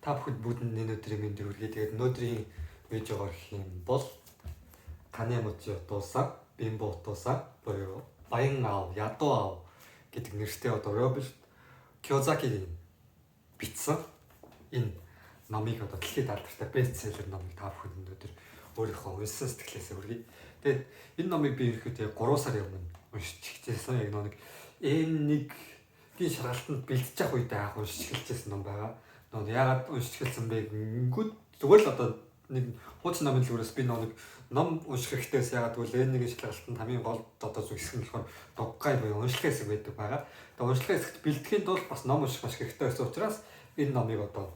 Та бүхэнд бүгдэнд энэ өдрийн мэндийг хүргэе. Тэгээд өнөөдрийн видеогоор гэх юм бол Канемочи отуусан, Бимбо отуусан буюу Баян аав, Ядуу аав гэдэг нэртэй одоо Роберт Кiyosaki бичсэн энэ номыг, одоо дэлхийд алдартай бестселлер номыг та бүхэнд өнөөдөр өөрийнхөө уншсан сэтгэлээсээ хүргэе. Тэгээд энэ номыг би ерөнхийдөө 3 сарын өмнө уншиж эхэлсэн. Яг нэг N1-ийн шалгалтанд бэлтэж явах үедээ анх уншиж эхэлжсэн ном байгаа. Нөө яагаад уншиж эхэлсэн бэ гингүүд зүгээр л одоо нэг хуучин номын дэлгүүрээс би нэг ном унших хэрэгтэйс, яагаад гэвэл N1-ийн шалгалтанд хамгийн гол одоо зүйл хэсэг нь болохоор дуггай буюу уншлагын хэсэг байдаг байгаа. Тэгээ уншлагын хэсэгт бэлтгэхийн тулд бас ном унших маш хэрэгтэй байсан учраас энэ номыг одоо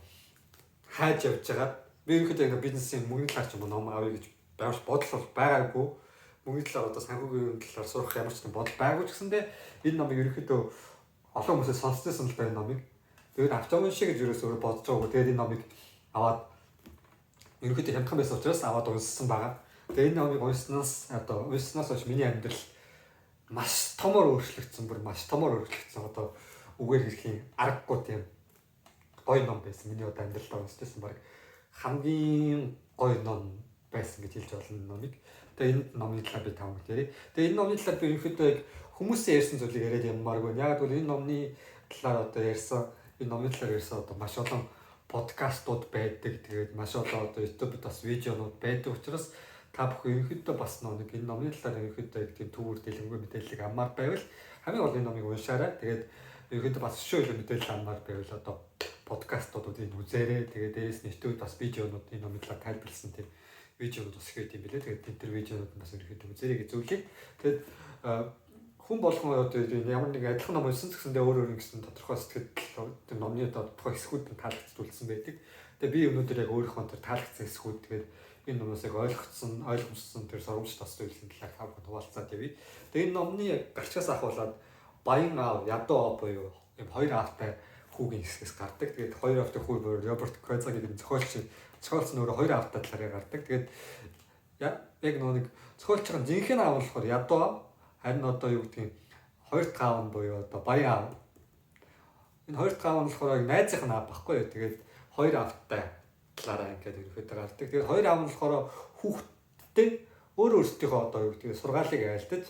хайж явж байгаа. Би ерөнхийдөө ингээ бизнесийн мөнгөний талаар ч юм уу ном авъя гэж байвч бодол бол байгаагүй. Мөнгөний талаар, одоо санхүүгийн талаар сурах ямар ч нэг бодол байгаагүй ч гэсэндээ энэ номыг ерөнхийдөө олон хүмүүсээс сонсчихсан л да энэ номыг. Тэгээд авч уншия гэж ерөөсөө өөрөө бодож байгаагүй. Тэгээд энэ номыг аваад ерөнхийдөө хямдхан байсан учраас аваад уншсан байгаа. Тэгээд энэ номыг уншсанаас, одоо уншсанаас хойш миний амьдрал маш томор өөрчлөгдсөн, бүр маш томор өөрчлөгдсөн. Одоо үгээр хэлэхийн аргагүй тийм гоё ном байсан. Миний одоо амьдралдаа уншижсэн баг хамгийн гоё ном байсан гэж хэлж болно номыг. Тэгээ энэ номын талаар би та бүхэнд ярив. Тэгээ энэ номны талаар би ерөнхийдөө яг хүмүүсийн ярьсан зүйлийг яриад ямааргүй. Яг гэвэл энэ номны талаар одоо ярьсан, энэ номны талаар ярьсан одоо маш олон подкастууд байдаг. Тэгээд маш олон одоо YouTube-д бас видеонууд байдаг учраас та бүхэн ерөнхийдөө бас нэг энэ номны талаар ерөнхийдөө яг тийм түүвэр дэлгэнгүй мэдээллийг авмаар байвал хамгийн гол энэ номыг уншаарай. Тэгээд ерөнхийдөө бас өшөө илүү мэдээлэл авмаар байвал одоо подкастуудыг үзээрэй. Тэгээд дээрээс нь YouTube бас видеонууд, энэ номын талаар тайлбарласан тийм видеонууд бас их байт юм билээ. Тэгээд тэр видеонууд нь бас ерөнхийдөө үзээрэй гэж зөвлөе. Тэгээд хүн болгон одоо ямар нэг адилхан ном уншсан ч гэсэндээ өөр өөр гэсэн тодорхой сэтгэл тэр номны одоо тодорхой хэсгүүд нь таалагдсан байдаг. Тэгээ би өнөөдөр яг өөрийнхөө тэр таалагдсан хэсгүүд, тэгээд энэ номоос яг ойлгоцсон, ойлгомжсон тэр сургамж тас зүйлсийн талаар та бүхэнд хуваалцаад явъя. Тэгээ энэ номны гарчгаас ахуулаад баян аав, ядуу аав буюу юм хоёр аавтай хүүгийн хэсгээс гардаг. Тэгээд хоёр аавтай хүү буюу Роберт Кiyosaki гэдэг зохиолч зохиолч нь өөрөө хоёр аавтай талаар гардаг. Тэгээд яг нэг зохиолчийн жинхэнэ аав болохоор ядуу аав, харин одоо юу гэдгийг хоёр дахь аав нь буюу одоо баян аав. Энэ хоёр дахь аав нь болохоор яг найзынх нь аав байхгүй юу. Тэгээд хоёр аавтай талаараа ингээд ерөнхийдөө гардаг. Тэгээд хоёр аав нь болохоор хүүхдтэй өөр өөрсдийнхөө одоо юу гэдгийг сургаалыг айлтаж,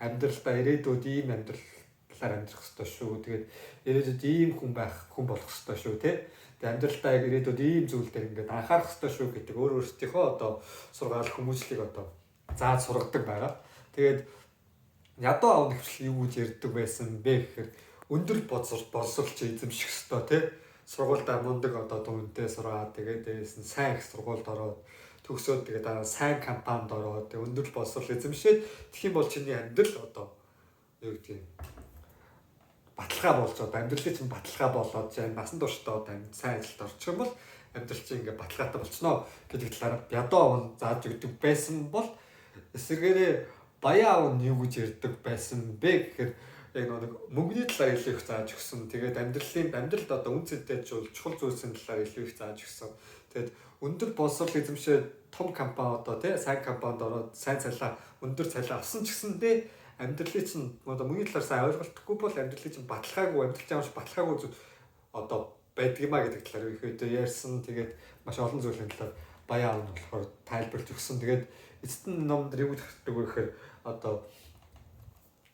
амьдралдаа ирээдүйд ийм амьдралаар амьдрах ёстой шүү. Тэгээд ирээдүйд ийм хүн байх, хүн болох ёстой шүү, тэ. Тэгээд амьдралдаа яг ирээдүйд ийм зүйл дээр ингээд анхаарах ёстой шүү гэдэг өөр өөрсдийнхөө одоо сургаал хүмүүжлийг одоо зааж сургадаг байгаа. Тэгээд ядуу аав нэвчлэл юу гэж ярьдаг байсан бэ гэхээр өндөр боловсролч эзэмших ёстой, тий. Сургуульдаа мундаг одоо дүнтэй сураад, тэгээд дээрээс нь сайн их сургуульд ороод төгсөөд, тэгээд дараа сайн компанид ороод, тэгээд өндөр боловсрол эзэмшээд тэгэх юм бол чиний амьдрал одоо юу гэдгийг баталгаа болж, одоо амьдралын чинь баталгаа болоод, чинь насан туршдаа одоо сайн ажилд орчих юм бол амьдрал чинь ингээ баталгаатай болчихно гэдэг талаар ядуу аав нь зааж өгдөг байсан бол, эсвэргээрээ баян аав нь юу гэж ярьдаг байсан бэ гэхээр яг нэг мөнгөний талаар илүү их зааж өгсөн. Тэгээд амьдралын амьдралд одоо үн цэнтэй чухал зүйлсийн талаар илүү их зааж өгсөн. Тэгээд өндөр боловсрол эзэмшээ, том компани одоо тий сайн компанид ороод сайн цалин, өндөр цалин авсан ч гэсэндээ амьдралын чинь одоо мөнгөний талаар сайн ойлголтгүй бол амьдралын чинь баталгаагүй, амьдрал чинь баталгаагүй зүйл одоо байдаг юмаа гэдэг талаар ерөнхийдөө ярьсан. Тэгээд маш олон зүйлийн талаар баян аав нь болохоор тайлбарлаж өгсөн. Тэгээд эцэст нь ном дээр юу гэж гардаг вэ гэхээр одоо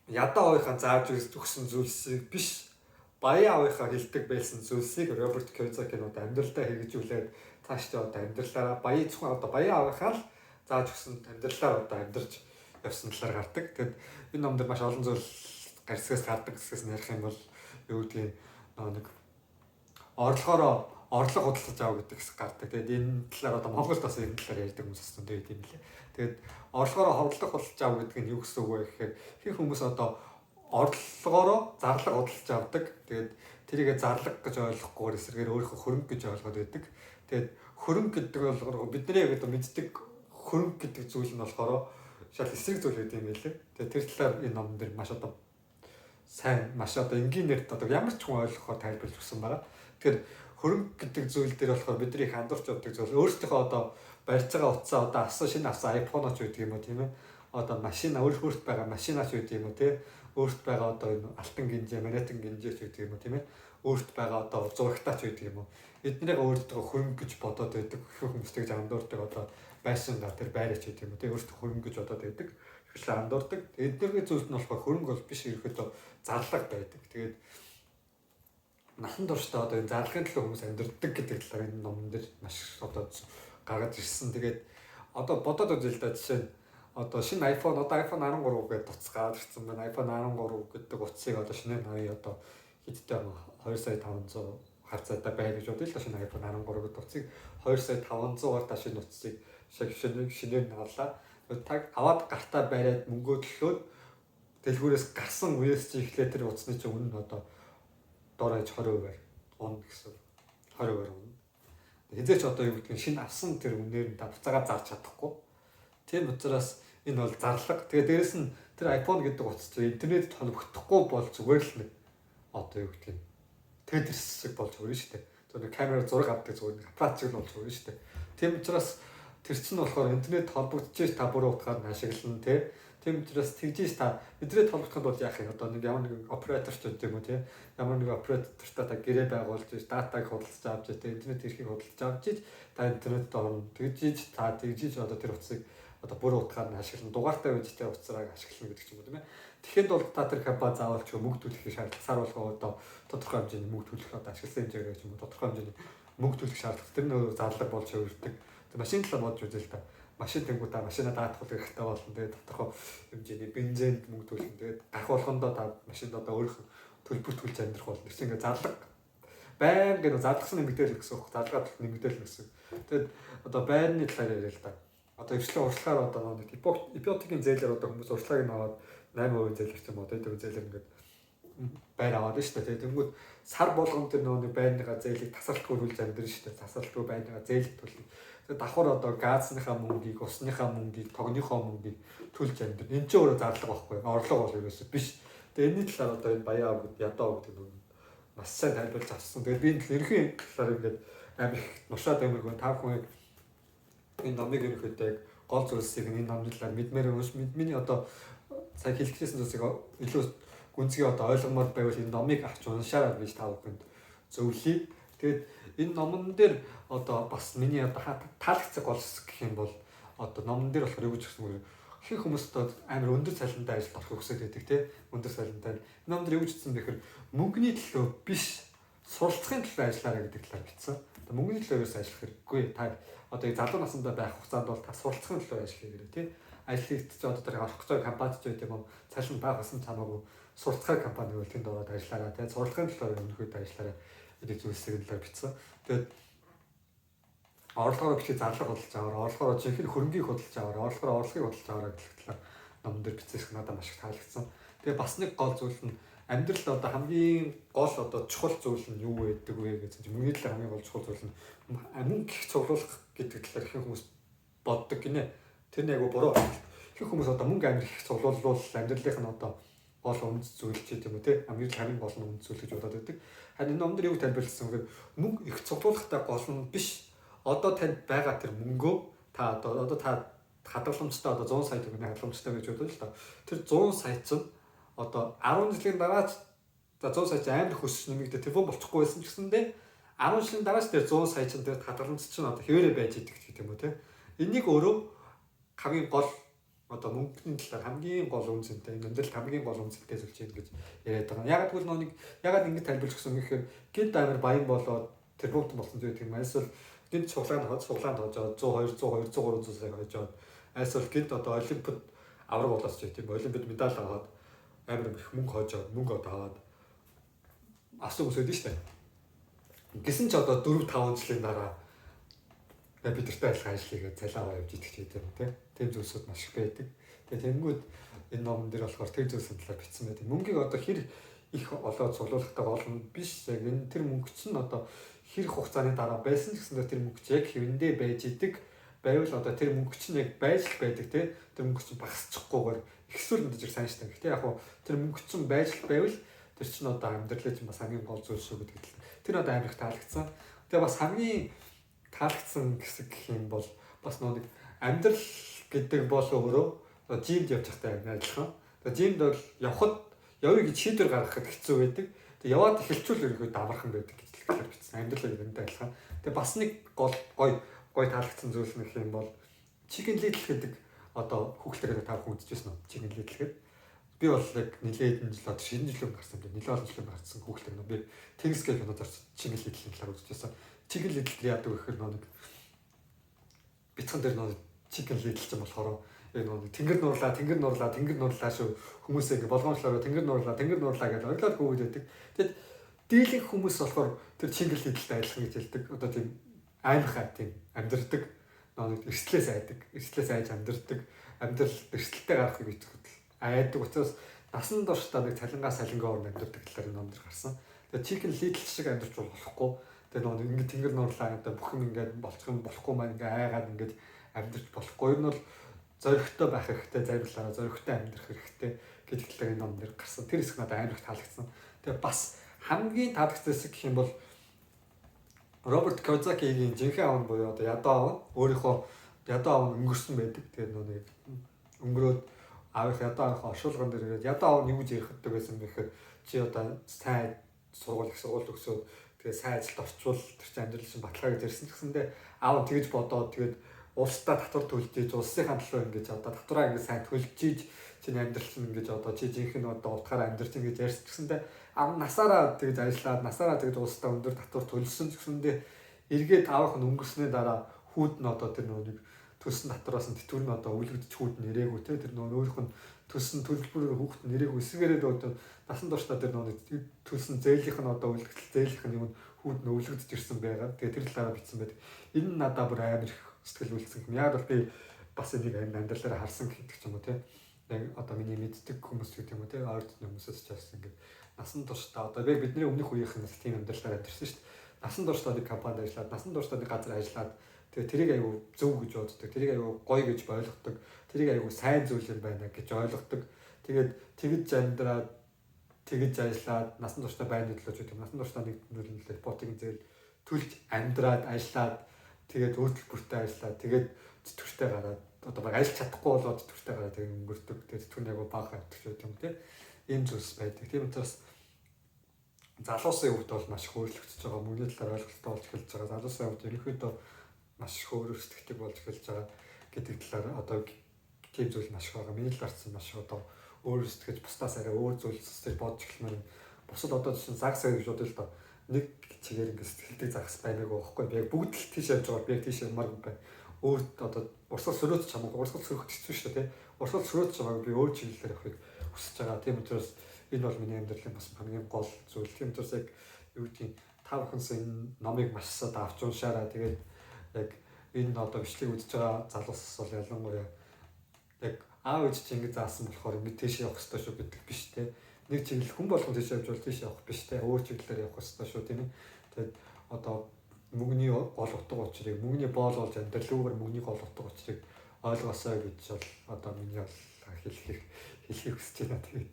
ядаа аавынхаа зааж өгсөн зүйлсийг биш, баян аавынхаа хэлдэг байсан зүйлсийг Роберт Кiyosaki нь одоо амьдралдаа хэрэгжүүлээд цаашдаа одоо амьдралаараа баян зөвхөн одоо баян аавынхаа л зааж өгсөн амьдралаар одоо амьдарч явсан талаар гардаг. Тэгэд энэ ном дээр маш олон зүйл гарсгаас гардаг гэсгээс нь ярих юм бол юу гэдгийг нэг орлогоороо орлого худалдаж ав гэдэг хэсэг гардаг. Тэгээд энэ талаар одоо Монголд бас энэ талаар ярьдаг хүмүүс бас зөндөө байт юм лээ. Тэгээд орлогоороо орлого худалдаж ав гэдэг нь юу гэсэн үг вэ гэхээр их хүмүүс одоо орлогоороо зарлага худалдаж авдаг. Тэгээд тэрийгэ зарлага гэж ойлгохгүйгээр эсрэгээр өөрийнхөө хөрөнгө гэж ойлгоод байдаг. Тэгээд хөрөнгө гэдэг нь болохоор бидний яг одоо мэддэг хөрөнгө гэдэг зүйл нь болохоор шал эсрэг зүйл гэдэг юм байлээ. Тэгээд тэр талаар энэ номон дээр маш одоо сайн, маш одоо энгийнээр одоо ямар ч хүн ойлгохоор тайлбарлаж өгсөн байгаа. Тэгэхээр хөрөнгө гэдэг зүйл дээр болохоор бидний их андуурч явдаг зүйл өөрсдийнхөө одоо барьж байгаа утсаа, одоо авсан, шинэ авсан iPhone ч гэдэг юм уу, тийм ээ. Одоо машин, өөр өөрт байгаа машинаач гэдэг юм уу, тийм, өөрт байгаа одоо энэ алтан гинжээ, манетан гинжээ ч гэдэг юм уу, тийм ээ. өөрт байгаа одоо зурагтаач байдаг юм уу. Эднэрийг өөртөө хөрөнгө гэж бодоод байдаг. Их хүмүүс тэгж андуурдаг, одоо байшингаа, тэр байраач гэдэг юм уу. Тэг өөртөө хөрөнгө гэж бодоод байдаг. Тэгэхээр андуурдаг. Эднэрийн зүйлс нь болохоор хөрөнгө бол биш, ерөөхдөө зарлага байдаг. Тэгээд насан туршдаа одоо энэ зарлагын төлөө хүмүүс амьдардаг гэдэг талаар энэ номон дээр маш одоо гаргаж ирсэн. Тэгээд одоо бодоод үзье л да, жишээ нь одоо шинэ iPhone, одоо iPhone 13 гэдэг утас гараад ирсэн байна. iPhone 13 гэдэг утсыг одоо шинэ 80 одоо хэдтэй 2 сая 500 хавцаатай бай гэж бодъё л да. Шинэ iPhone 13 гэдэг утсыг 2 сая 500-аар та шинэ утсыг шинээр нь авлаа. Та аваад гартаа бариад мөнгөө төлөөд дэлгүүрээс гарсан үеэс чи эхлээд тэр утасны чинь үнэ нь одоо дор хаяж 20%-аар унана гэсэн. 20%-аар унана. Хэзээ ч одоо юу гэдгийг шинэ авсан тэр үнээр нь та буцаагаад зарж чадахгүй. Тийм учраас энэ бол зарлага. Тэгээ дээрэс нь тэр iPhone гэдэг утас чинь интернетэд холбогдохгүй бол зүгээр л нэг одоо юу гэдгийг Tetris шиг болж хүрнэ шүү дээ. Зөв нэг камера зураг авдаг зүгээр нэг аппарат шиг л болж хүрнэ шүү дээ. Тийм учраас тэр чинь болохоор интернет холбогдож та бүр утгаар нь ашиглана тий. Тийм учраас тэгжиж та интернет холбогдоход бол яах юм, одоо нэг ямар нэгэн оператор ч гэдэг юм уу тий. Ямар нэгэн оператортай та гэрээ байгуулж, датаг худалдаж авч тий, интернет эрхийг худалдаж авч та интернетд орно. Тэгжиж та тэгжиж одоо тэр утсыг одоо бүр утгаар нь ашиглана. Дугаартай байж тэр утсараа ашиглана гэдэг ч юм уу, тийм ээ. Тэгэхэд бол та тэр компани заавал ч мөнгө төлөх шаардлага, сар болгоо одоо тодорхой хэмжээний мөнгө төлөх, одоо ашигласан хэмжээгээр ч юм уу тодорхой хэмжээний мөнгө төлөх шаардлага. Тэр нөө зарлага болж хувирдаг. Тэр машин талаа бодож үзэл та. Машин тэнгуү та машина даатгах хэрэгтэй болно. Тэгээд тодорхой хэмжээний бензинд мөнгө төлнө. Тэгээд гарах болгондоо та машинд одоо өөрийнх нь төлбөр төлж амьдрах болно. Тэр чинь ингээ зарлага байнга нэг зарлагсан нэмэгдээл гэсэн үг. Зарлагаа нэмэгдээл гэсэн. Тэгээд одоо байрны талаар яриа л да. Одоо эрхлэн уршлагаар одоо нэг ипотекийн зээлээр одоо хүмүүс уршлагыг аваад 8% зээлэр ч юм уу одоо зээлэр ингээд байр аваад шүү дээ. Тэнгүүд сар болгон тэр нөгөө нэг байрныхаа зээлийг тасралтгүй төлж амьдрын шүү дээ. Тасралтгүй байрныхаа зээлийг төлнө. Тэгээд давхар одоо газныхаа мөнгийг, усныхаа мөнгийг, тогныхоо мөнгийг төлж амьдрын. Энэ чинь өөрөө зарлага байхгүй. Орлого бол ерөөсөө биш. Тэгээд энэний талаар одоо энэ Баяа гэдэг Ядаа гэдэг нөгөө маш сайн тайлбарлаж авсан. Тэгээд би энэ ерөнхий талаар ингээд амар их нушаад амиргүй та бүхэн энэ номыг ерөнхийдөө яг гол зүйлсийг энэ номны талаар мэдмээр унш, миний одоо сая хэлчихсэн зүйлсийг илүү гүнзгий одоо ойлгомоор байвал энэ номыг авч уншаарай гэж та бүхэнд зөвлөе. Тэгээд энэ номон дээр одоо бас миний одоо таалагдсан гол хэсэг гэх юм бол одоо номон дээр болохоор юу гэж хэлсэн бэ? Ихэнх хүмүүс одоо амар өндөр цалинтай ажилд орох хүсэж байдаг тий. Өндөр цалинтай. Энэ номон дээр юу гэж хэлсэн бэ гэхээр мөнгөний төлөө биш, суралцахын төлөө ажиллаарай гэдэг талаар бичсэн. Одоо мөнгөний төлөө ерөөсөө ажиллах хэрэггүй. Та одоо залуу насандаа байх хугацаанд бол та суралцахын төлөө ажил хийгээрэй тий. Ажил хийхдээ чи одоо тэр орох гэж байгаа компанид ч байт юм уу? Цалин бага болсон ч хамаагүй суралцахаар компани байвал тэнд ороод ажиллаарай тий. Суралцахын төлөө өмнөхөд ажиллаарай гэдэг зүйлсийг талаар бичсэн. Тэгээд орлогоор бичиг зарлага худалдаж аваар, орлогоор жинхэнэ хөрөнгийг худалдаж аваар, орлогоор орлогыг худалдаж аваарай гэдэг талаар номон дээр бичсэн их надад маш их таалагдсан. Тэгээ бас нэг гол зүйл нь амьдралд одоо хамгийн гол одоо чухал зүйл нь юу байдаг вэ гэсэн чинь мөнгөний талаар хамгийн гол чухал зүйл нь мөнгө их цуглуулах гэдэг талаар ихэнх хүмүүс боддог гинэ. Тэр нь айгу буруу. Ихэнх хүмүүс одоо мөнгө амар их цуглуулвал амьдралынх нь одоо гол үнэт зүйл ч гэдэг юм уу те, амьдрал хамгийн гол нь үнэт зүйл гэж бодоод байдаг. Харин энэ номон дээр юу тайлбарласан гэхээр мөнгө их цуглуулахтай гол нь биш. Одоо танд байгаа тэр мөнгөө та одоо та хадгаламжтай одоо 100 сая төгрөгийн хадгаламжтай гэж бодъё л та. Тэр 100 сая чинь одоо 10 жилийн дараа за 100 сая чинь амар их өсөж нэмэгдээ телефон болчихгүй байсан ч гэсэндээ 10 жилийн дараа ч тэр 100 сая чинь тэр хадгаламж чинь одоо хэвээрээ байж идэг гэх юм уу те. Энийг өөрөө хамгийн гол одоо мөнгөний талаар хамгийн гол үн цэнтэй, энэ амьдралд хамгийн гол үн цэнтэй зүйл чинь гэж яриад байгаа. Ягаад гэвэл нэг ягаад ингэж тайлбарлаж өгсөн гэхээр гинт амар баян болоод тэрбумтан болсон зүйл юм. Эсвэл гинт цуглаанд хожоод 100 200 200 300 сая хожоод, эсвэл гинт одоо олимпиад авраг болоод ч тийм олимпиад медаль аваад амар их мөнгө хожоод мөнгө одоо аваад авсан хүмүүс байдаг шүү дээ. Гэсэн ч одоо 4 5 жилийн дараа бид нартай адилхан ажил хийгээд цалин аваа явж идэх ч гэдэг юм те. Тийм зүйлсүүд маш их байдаг. Тэгээ тэнгүүд энэ номон дээр болохоор тэр зүйлсийн талаар бичсэн байдаг. Мөнгийг одоо хэр их олоод цуглуулахтай гол нь биш. Яг энэ тэр мөнгө чинь одоо хэр хугацааны дараа байсан ч гэсэн тэр мөнгө чинь яг хэвэндээ байж идэг байвал одоо тэр мөнгө чинь яг байж л байдаг те. Тэр мөнгө чинь багасчихгүйгээр ихсүүл мэдээж сайн штэ. Гэхдээ яг хуу тэр мөнгө чинь байж л байвал тэр чинь одоо амьдралын чинь бас хамгийн гол зүйл шүү гэдэг тал. Тэр одоо амар их таалагдсан. Тэгээ бас хамгийн таалагдсан хэсэг гэх юм бол бас нэг амьдрал гэдэг бол өөрөө жимд явж байхтай адилхан. Тэгээ жимд бол явхад явъя гэж шийдвэр гаргахад хэцүү байдаг. Тэгээ яваад эхэлчихвэл ерөнхийдөө амархан байдаг гэж хэлэхээр бичсэн. Амьдрал яг энэтэй адилхан. Тэгээ бас нэг гол гой гой таалагдсан зүйл нь гэх юм бол Chicken Little гэдэг одоо хүүхэлдэйгээ та бүхэн үзчихсэн үү? Chicken Little гэдэг. Би бол яг нэлээд жил одоо шинэ жил гарсан юм. Нэлээд олон жил гарсан хүүхэлдэй нөө. Би Тэнгис гэх кино зарч Chicken Little-ийн талаар үзчихсэн. Chicken Little дээр яадаг вэ гэхээр нэг бяцхан дээр нөө Chicken Little ч юм болохоор яг нэг тэнгэр нуурлаа, тэнгэр нуурлаа, тэнгэр нуурлаа шүү. Хүмүүсээ ингээ болгоомжлороо тэнгэр нуурлаа, тэнгэр нуурлаа гэж ойлоод хөөгд байдаг. Тэгэд дийлэнх хүмүүс болохоор тэр Chicken Little-тэй адилхан гэж хэлдэг. Одоо тийм аймхай тийм амьдардаг. Нэг эрсдлээс айдаг. Эрсдлээс айж амьдардаг. Амьдрал эрсдэлтэй гарахыг мэддэг айдаг. Учраас насан туршдаа нэг цалингаа салингаа орно амьдардаг талаар энэ ном дээр гарсан. Тэгээ Chicken Little шиг амьдарч болохгүй. Тэгээ нөгөө ингэ тэнгэр нуурлаа гэдэг бүх юм ингээд болчих юм болохгүй маань ингээ айгаад ингээд амьдарч болохгүй. Ер нь бол зоригтой байх хэрэгтэй, заримлаараа зоригтой амьдрах хэрэгтэй гэдэг талаар энэ ном дээр гарсан. Тэр хэсэг надад амар их таалагдсан. Тэгээ бас хамгийн таалагдсан хэсэг гэх юм бол Роберт Кiyosaki-гийн жинхэнэ аав нь буюу одоо ядуу аав нь өөрийнхөө ядуу аав нь өнгөрсөн байдаг. Тэгээд нөгөө нэг өнгөрөөд аавынх ядуу аавынхаа оршуулган дээр ирээд ядуу аав нь юу гэж ярихдаг байсан бэ гэхээр чи одоо сайн сургууль их сургууль төгсөөд тэгээ сайн ажилд орчвол тэр чинь амьдрал чинь баталгаа гэж ярьсан ч гэсэндээ аав нь тэгж бодоод тэгээд улсдаа татвар төлж ийж улсынхаа төлөө ингэж одоо татвараа ингэж сайн төлж ийж чиний амьдрал чинь ингэж одоо чи жинхэнэ одоо утгаараа амьдрч ингэж ярьсан ч гэсэндээ аав насаараа тэгж ажиллаад насаараа тэгж улсдаа өндөр татвар төлсөн ч гэсэндээ эргээд аавынх нь өнгөрсний дараа хүүд нь одоо тэр нөгөө нэг төлсөн татвараас нь тэтгэвэр нь одоо өвлөгдөж хүүд нь ирээгүй те тэр нөгөө өөрийнх нь төлсөн төлбөрөөр хүүхэд нь ирээгүй эсвэрээ одоо насан туршдаа тэр нөгөө төлсөн зээлийнх нь одоо өвлөгдөл зээлийнх нь юм хүүд нь өвлөгдөж ирсэн байгаа. Тэгээ тэр талаараа бичсэн байдаг. Энэ нь надад бүр амар их сэтгэл үйлдсэн юм. Яг бол би бас энийг амьдралаараа харсан гэдэг ч юм уу те. Яг одоо миний мэддэг хүмүүс гэдэг юм уу те. Ойр дотны хүмүүсээс ч бас ингээд насан туршдаа одоо би бидний өмнөх үеийнх нь тийм амьдралаар амьдарсан шүү дээ. Насан туршдаа нэг компанид ажиллаад, насан туршдаа нэг газар ажиллаад тэгээ тэрийг аягүй зөв гэж боддог. Тэрийг аягүй гоё гэж ойлгодог. Тэрийг аягүй сайн зүйл юм байна гэж ойлгодог. Тэгээд тэгж амьдраад тэгж ажиллаад насан туршдаа байрны төлөө ч гэдэг юм. Насан туршдаа нэг төлөө ипотекийн зээл төлж амьдраад ажиллаад тэгээд өөр төлбөртэй ажиллаад тэгээд тэтгэвртэй гараад одоо баг ажиллаж чадахгүй болоод тэтгэвртэй гараад тэгээд өнгөрдөг. Тэгээд тэтгэвэр нь аягүй бага авдаг ч гэдэг юм те. Ийм зүйлс байдаг. Тийм учраас залуусын хувьд бол маш их өөрчлөгдөж байгаа. Мөнгөний талаар ойлголттой болж эхэлж байгаа. Залуусын хувьд ерөнхийдөө маш их өөрөөр сэтгэдэг болж эхэлж байгаа гэдэг талаар одоо тийм зүйл маш их байгаа. Миний талаарч маш их одоо өөр сэтгэж бусдаас арай өөр зүйл сэтгэж бодож эхэлмээр. Бусад одоо чинь загас гэж бодъё л доо. Нэг чигээр ингэ сэтгэлдэг загас баймаагүй байхгүй. Би яг бүгд л тийш явж байгаа. Би яг тийш явмаар байна. Өөр одоо урсгал сөрөөд ч хамаагүй урсгал сөрөх хэцүү шүү дээ, тэ. Урсгал сөрөөд ч хамаагүй би өөр чиглэлээр явахыг хүсэж байгаа. Тийм учраас энэ бол миний амьдралын бас хамгийн гол зүйл. Тийм учраас яг юу гэдгийг та бүхэнс энэ номыг маш саад авч уншаарай. Тэгээд яг энэ одоо бичлэг үзэж байгаа залуус бол ялангуяа яг аав ээж чинь ингэ заасан болохоор ингэ тийш явах ёстой шүү гэдэг биш те. Нэг чиглэл хүн болгон тийш явж бол тийш явах биш те. Өөр чиглэлээр явах ёстой шүү тийм ээ. Тэгээд одоо мөнгөний гол утга учирыг мөнгөний боол болж амьдралуугаар мөнгөний гол утга учирыг ойлгосоо гэж бол одоо миний бол хэлхийг хүсэж байна. Тэгээд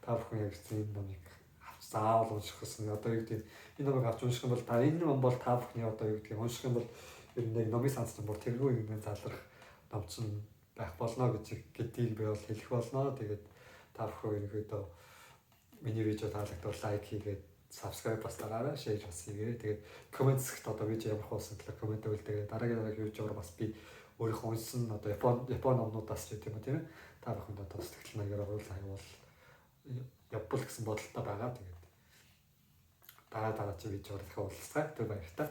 та бүхэн яг энэ номыг авч заавал унших гэсэн. Одоо юу гэдэг энэ номыг авч унших юм бол та энэ ном бол та бүхний одоо юу гэдгийг унших юм бол ер нь яг номын санс чинь бүр тэргүй юм залрах ном чинь байх болно гэж гэдгийг би бол хэлэх болно. Тэгээд та бүхэн ерөнхийдөө миний видео таалагдвал лайк хийгээд subscribe бас дараарай, share бас хийгээрэй. Тэгээд коммент хэсэгт одоо видео ямар болсон талаар коммент үлдээгээрэй. Дараагийн видеоор бас би өөрийнхөө уншсан одоо Япон номнуудаас ч тийм үү тийм ээ. Та бүхэнд одоо сэтгэл маягаар оруулах бол явбал гэсэн бодолтой байгаа. Тэгээд дараа чи видеоор дахиад уулзцгаая. Түр баяртай.